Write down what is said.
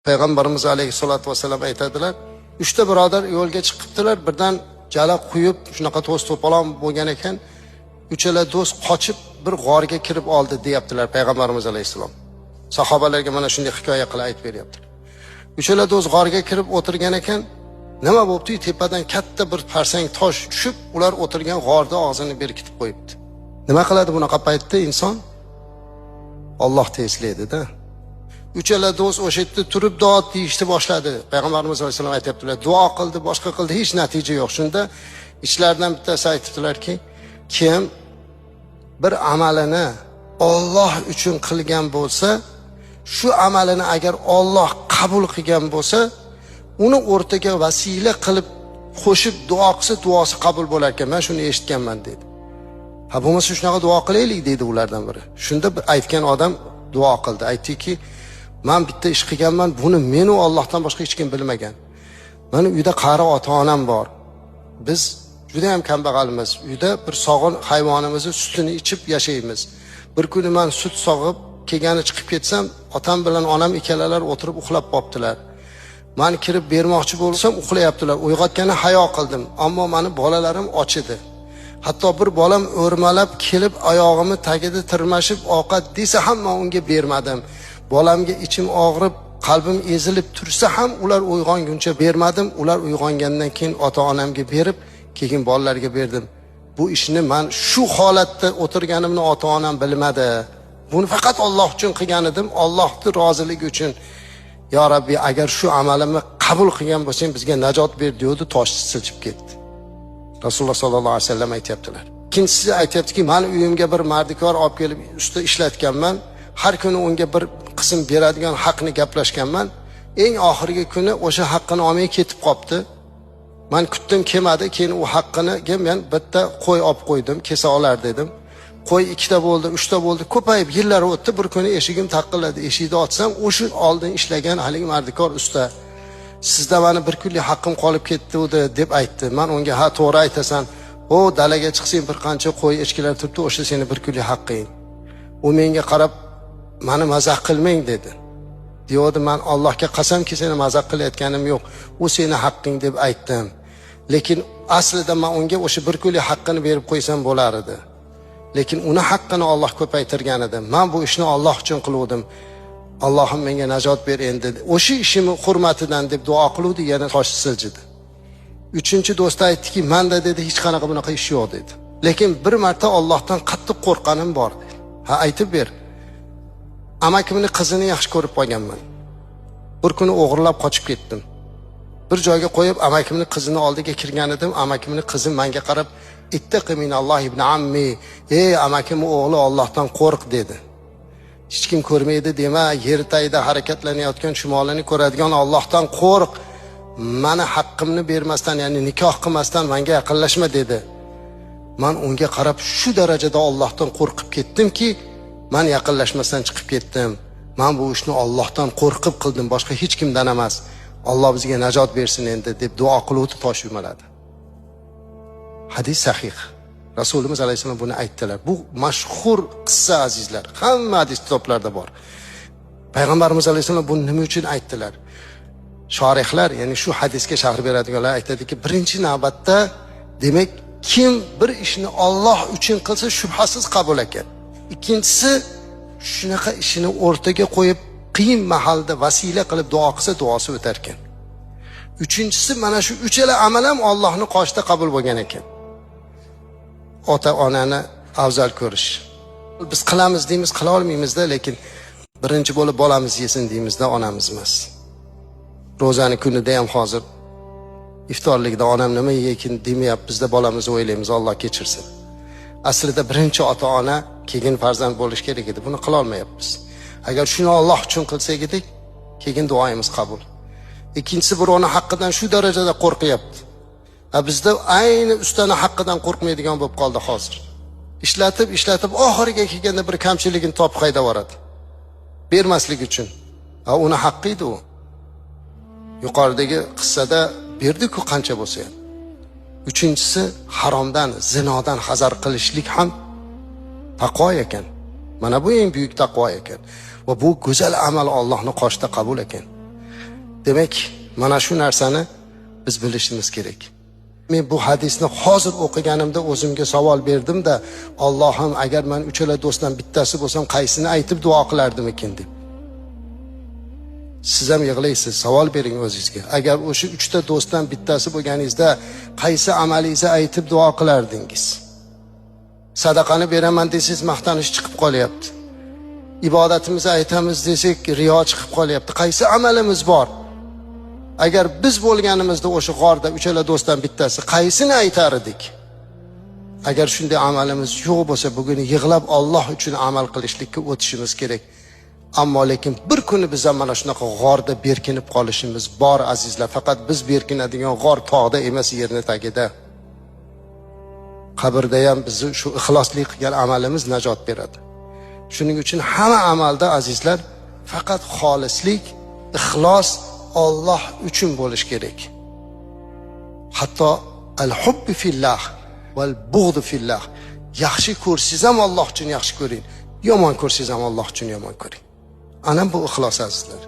Payg'ambarimiz alayhissalotu vassalam aytadilar, uchta birodar yo'lga chiqibdilar, birdan jala quyib, shunaqa to's to'polon bo'lgan ekan. Uchala do'st qochib bir g'orga kirib oldi, deyaptilar payg'ambarimiz alayhissalom. Sahobalarga mana shunday hikoya qilib aytib beryaptilar. Uchala do'st g'orga kirib o'tirgan ekan, nima bo'pti? Tepadan katta bir parsang tosh tushib, ular o'tirgan g'orda og'zini berkitib qo'yibdi. Nima qiladi bunaqa paytda inson? Alloh eslaydi-da. Uchala do'st o'sha yerda turib duo deyishni boshladi. Payg'ambarimiz alayhissalom aytyaptilar, duo qildi, boshqa qildi, hech natija yo'q. Shunda ichlaridan bittasi aytibdilarki, kim bir amalini Olloh uchun qilgan bo'lsa, shu amalini agar Olloh qabul qilgan bo'lsa, uni o'rtaga vasila qilib qo'shib duo qilsa, duosi qabul bo'lar ekan. Men shuni eshitganman, dedi. Ha, bo'lmasa shunaqa duo qilaylik, dedi ulardan biri. Shunda bir aytgan odam duo qildi. Aytdiki, men bitta ish qilganman, buni men u Allohdan boshqa hech kim bilmagan. Mani uyda qari ota-onam bor. Biz juda ham kambag'almiz. Uyda bir sog'in hayvonimizni sutini ichib yashaymiz. Bir kuni men sut sog'ib kelgani chiqib ketsam, otam bilan onam ikkalalar o'tirib uxlab qoptilar. Men kirib bermoqchi bo'lsam, uxlayaptilar. Uyg'otgani hayo qildim, ammo mani bolalarim och edi. Hatto bir bolam o'rmalab kelib oyog'imni tagida tirmashib ovqat desa ham men unga bermadim. Bolamga ichim og'rib, qalbim ezilib tursa ham ular uyg'onguncha bermadim. Ular uyg'ongandan keyin ota-onamga berib, keyin bolalarga berdim. Bu ishni men shu holatda o'tirganimni ota-onam bilmadi. Buni faqat Alloh uchun qilgan edim, Allohning roziligi uchun. Ya Rabbi, agar shu amalimni qabul qilgan bo'lsang, bizga najot ber, dedi, tosh siljib ketdi. Rasululloh sollallohu alayhi vasallam aytyaptilar. Ikkinchisi aytyaptiki, mani uyimga bir mardikor olib kelib usta ishlatganman. Har kuni unga bir qism beradigan haqni gaplashganman. Eng oxirgi kuni o'sha haqqini olmay ketib qopti. Men kutdim, kelmadi. Keyin u haqqini men bitta qo'y olib qo'ydim, kesa olar dedim. Qo'y ikkita bo'ldi, uchta bo'ldi, ko'payib yillar o'tdi. Bir kuni eshigim taqilladi. Eshikni ochsam, o'sha oldin ishlagan haligi mardikor usta, sizda mani bir kunlik haqqim qolib ketdi deb aytdi. Men unga, ha, to'g'ri aytasan. O, dalaga chiqsang bir qancha qo'y echkilar turibdi, o'sha seni bir kunlik haqqing. U menga qarab, mani mazax qilmang, dedi. Deyodi, man Allohga qasamki, seni mazax qilayotganim yo'q. U seni haqqing deb aytdim. Lekin aslida men unga o'sha bir kunlik haqqini berib qo'ysam bo'lar edi. Lekin uni haqqini Alloh ko'paytirgan edi. Men bu ishni Alloh uchun qiluvdim. Allohim menga najot ber endi. O'sha ishimni hurmatidan deb duo qiluvdi, yana tosh siljidi. Uchinchi do'sti aytdiki, menda, dedi, hech qanaqa bunaqa ish yo'q, dedi. Lekin bir marta Allohdan qattiq qo'rqqanim bor, dedi. Ha, aytib ber. Amakimni qizini yaxshi ko'rib qolganman. Bir kuni o'g'irlab qochib ketdim. Bir joyga qo'yib amakimni qizini oldiga kirgan edim. Amakimni qizi menga qarab, ittaqi minalloh ibn ammi, ey amakimni o'g'li, Allohdan qo'rq, dedi. Hech kim ko'rmaydi dema, yer tagida harakatlanayotgan chumolini ko'radigan Allohdan qo'rq. Mani haqqimni bermasdan, ya'ni nikoh qilmasdan menga yaqinlashma, dedi. Men unga qarab shu darajada Allohdan qo'rqib ketdimki, men yaqinlashmasdan chiqib ketdim. Men bu ishni Allohdan qo'rqib qildim, boshqa hech kimdan emas. Alloh bizga najot bersin endi, deb duo qiluvdi, tosh yumaladi. Hadis sahih. Rasulimiz alayhissalom buni aytdilar. Bu mashhur qissa, azizlar. Hamma hadis kitoblarida bor. Payg'ambarimiz alayhissalom buni nima uchun aytdilar? Shorihlar, ya'ni shu hadisga sharh beradiganlar aytadiki, birinchi navbatda, demak, kim bir ishni Alloh uchun qilsa, shubhasiz qabul ekan. Ikkinchisi, shunaqa ishini o'rtaga qo'yib, qiyin mahalda vasila qilib duo qilsa, duosi o'tar ekan. Uchinchisi, mana shu uchala amal ham Allohning qoshida qabul bo'lgan ekan. Ota-onani afzal ko'rish. Biz qilamiz deymiz, qila olmaymizda, lekin birinchi bo'lib bolamiz yesin deymizda, onamiz emas. Ro'zani kunida ham hozir iftorlikda onam nima yekin demayapmizda, bolamizni o'ylaymiz, Alloh kechirsin. Aslida birinchi ota-ona, keyin farzand bo'lish kerak edi. Buni qila olmayapmiz. Agar shuni Alloh uchun qilsak edik, keyin duoimiz qabul. Ikkinchisi, birovni haqqidan shu darajada qo'rqyapti. Ha, bizda ayni ustani haqqidan qo'rqmaydigan bo'lib qoldi hozir. Ishlatib, ishlatib oxiriga kelganda bir kamchiligini topib haydab yuboradi. Bermaslik uchun. Ha, uni haqqi edi u. Yuqoridagi qissada berdi-ku qancha bo'lsa ham. Uchinchisi, haromdan, zinodan hazar qilishlik ham taqvo ekan. Mana bu eng buyuk taqvo ekan. Va bu go'zal amal Allohning qoshida qabul ekan. Demak, mana shu narsani biz bilishimiz kerak. Men bu hadisni hozir o'qiganimda o'zimga savol berdim-da, Allohim, agar men uchala do'stdan bittasi bo'lsam, qaysini aytib duo qilardim ekan deb. Siz ham yig'laysiz, savol bering o'zingizga. Agar o'sha uchta do'stdan bittasi bo'lganingizda qaysi amalingizni aytib duo qilardingiz? Sadaqani beraman desangiz maqtanish chiqib qolyapti. Ibodatimizni aytamiz desak riyo chiqib qolyapti. Qaysi amalimiz bor? Agar biz bo'lganimizda o'sha g'orda uchala do'stdan bittasi qaysini aytar edik? Agar shunday amalimiz yo'q bo'lsa, bugun yig'lab Alloh uchun amal qilishlikka o'tishimiz kerak. Ammo lekin bir kuni biz ham mana shunaqa g'orda berkinib qolishimiz bor, azizlar. Faqat biz berkinadigan g'or tog'da emas, yerni tagida. Qabrda ham bizni shu ixlosli qilgan amalimiz najot beradi. Shuning uchun hamma amalda, azizlar, faqat xolislik, ixlos Alloh uchun bo'lish kerak. Hatto al-hubbi fillah val bughd fillah. Yaxshi ko'rsangiz ham Alloh uchun yaxshi ko'ring, yomon ko'rsangiz ham Alloh uchun yomon ko'ring. Ana bu ixlos, azizlar.